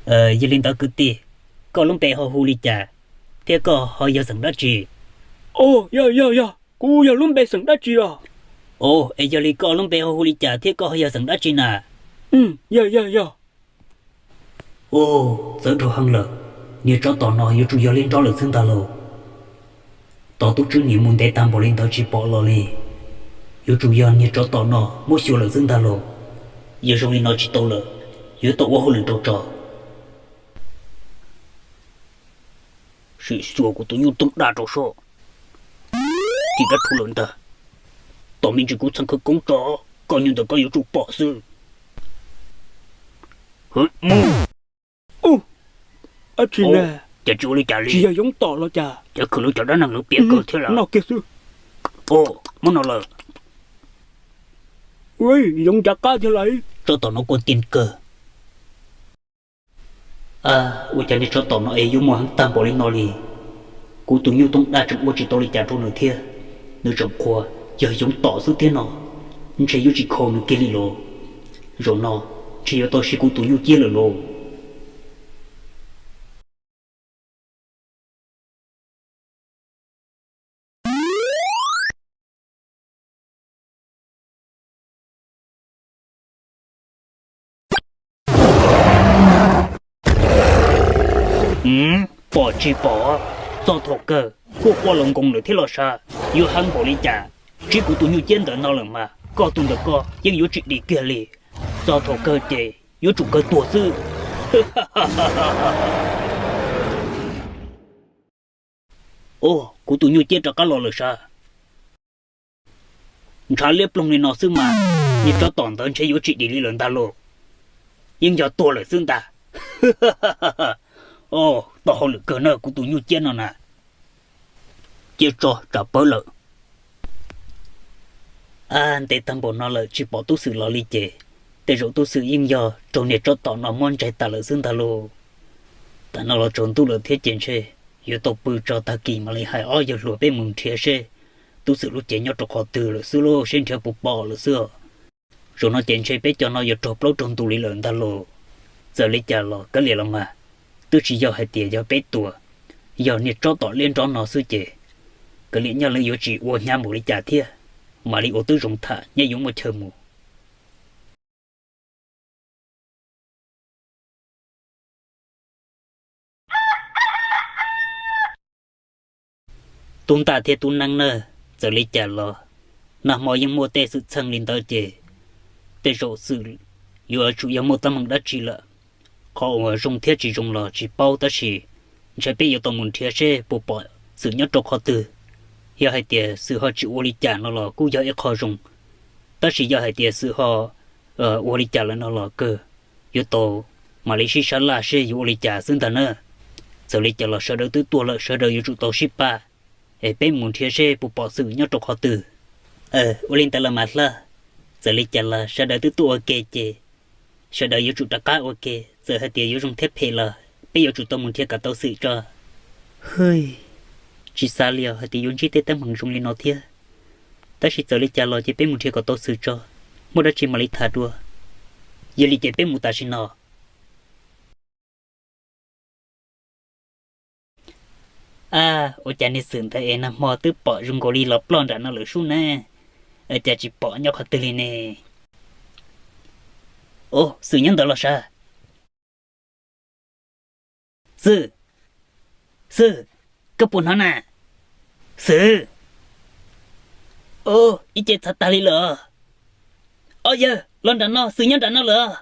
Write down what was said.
Yog li ntawd kwv tij, koj lub npe ho hu li cas, thiab koj ho yog xeem dab tsi? Os, yog yog yog, kuv yog lub npe xeem dab tsi os? Os, es yog li koj lub npe ho hu li cas thiab koj ho yog xeem dab tsi na? Yog yog yog. Os, txawv dhau heev lawm, niag tsov tom no yuav tsum yog liab nrob lawm xwb ntag lauj. Tos tub tswb niam mus ntev tag npaum li ntawd tsis pom los li, yuav tsum yog niag tsov tom no muab xyuas lawm xwb ntag lauj. Yog zoo li no tsis tau lawm, yuav tau ua hauj lwm rau tso. Sim xyuas kuv tus nyuj tooj daj rau soj. Tsis dab rhuv lawm ntag. Tos me ntsis kuv txheem khawv koob tso, koj nyuj ntawm koj yuav tsum pom xwb. Ub, cas tsis ua li cas li? Tsis yog yoov tom los cas? Ces khwv lawv cov dab neeg lawv piav kawg thiab lawm. Noj kiag xwb. Muab no lawm. Yoov ncav qab thiab lawm. Tsov tom no kua tiag kawg. Ua cas niag tsov tom no es yuav muaj heev tag npaum li no li? Kuv tus nyuj tooj daj tseem ua tsis tau li cas rau nws thiab, nws tseem qhuas yog yoov tom xwb thiab no. Ntshe yuav tsis khaus nws kiag li lauj. Zaum no ntshe yuav tau siv kuv tus nyuj ciab lawm lauj. Pom tsis pom, txog thaum kawg kuj quaj los nkoos lawm thiab los sav. Yuav heev npaum li cas, tsib kuv tus nyuj ciab ntawm no lawm mas koj tus ntawm koj yeej yuav tsis dim kiag li. Txog thaum kawg ces yuav tsum kawg tuag xwb. Os, kuv tus nyuj ciab rov qab los lawm sav. Ntshav liab ploog li no xwb mas, niag tsov tom ntawd ntshe yuav tsis dim li lawm ntag lauj. Yeej yog tuag lawm xwb ntag. Os, tau hauj lwm kawg na kuv tus nyuj ciab no na. Ciab tso tsam pawv lawm. Ab, ntev tag npaum no lawm tsis pom tub xwm los li ces, tej zaum tub xwm yeej yog raug niag tsov tom no muab ntsaig tas lawm xwb ntag lauj. Tam no los tsaus ntuj lawm thiab ces ntshe yuav tau pw tso tag kis mam li hais ob yawg hluas peb mus nrhiav seb tub xwm lub cev nyob rau qhov twg lawm xwb lauj, seb nrhiav puas pom lawm xwb os. Zaum no ces ntshe peb cov no yuav raug plaub raug ntug li lawm ntag lauj. Txawm li cas los kav liam los mas, twb tsis yog hais tias yog peb tua, yog niag tsov tom liab nrob no xwb ces kav liam nyob lawv yuav tsis ua hnyav npaum li cas thiab, mam li ua tib zoo tham nyob yuav muaj chaw mus. Tub ntaj thiab tub neeb na, txawm li cas los nag hmo yeej muaj tej xwm txheej li ntawd ces tej zaum xwm yuav tsum yog muaj teeb meem dab tsi lawm. Qhov uas zoo thiab tsis zoo los tsis paub tab sis ntshai peb yuav tau mus nrhiav seb puas pom xwm nyob rau qhov twg. Yog hais tias xwm ho tsis ua li cas no los kuj yog ib qho zoo, tab sis yog hais tias xwm ho ua li cas lawm no los kawg yuav tau mam li sib sab laj seb yuav ua li cas xwb ntag na. Txawm li cas los sawv daws twb tuaj lawm sawv daws yuav tsum tau sib pab, es peb mus nrhiav seb puas pom xwm nyob rau qhov twg. Ua li ntawd los mas Hla, txawm li cas los sawv daws twb tuaj ua ke ces sawv daws yuav tsum rov qab ua ke, txawm hais tias yuav zoo thiab phem los peb yuav tsum tau mus nrhiav kom tau xwm tso. Hwj, tsis xav li os hais tias yuav ntsib tej teeb meem zoo li no thiab. Tab sis txawm li cas los ces peb mus nrhiav kom tau xwm tso, muaj dab tsi mam li tham dua. Yog li ces peb mus tam sim no. Ab, ua cas niag xwm ntawd es nag hmo twb pom zoo nkaus li los ploj nram no lawm sub ne, cas tsis pom nyob qhov twg li ne? Os, xwm nyob ntawd los sav. Xwm, xwm, koj puas hnov na? Xwm. Os, ib ce txhav tag li lawm. Os yawg, los nram no, xwm nyob nram no lawm.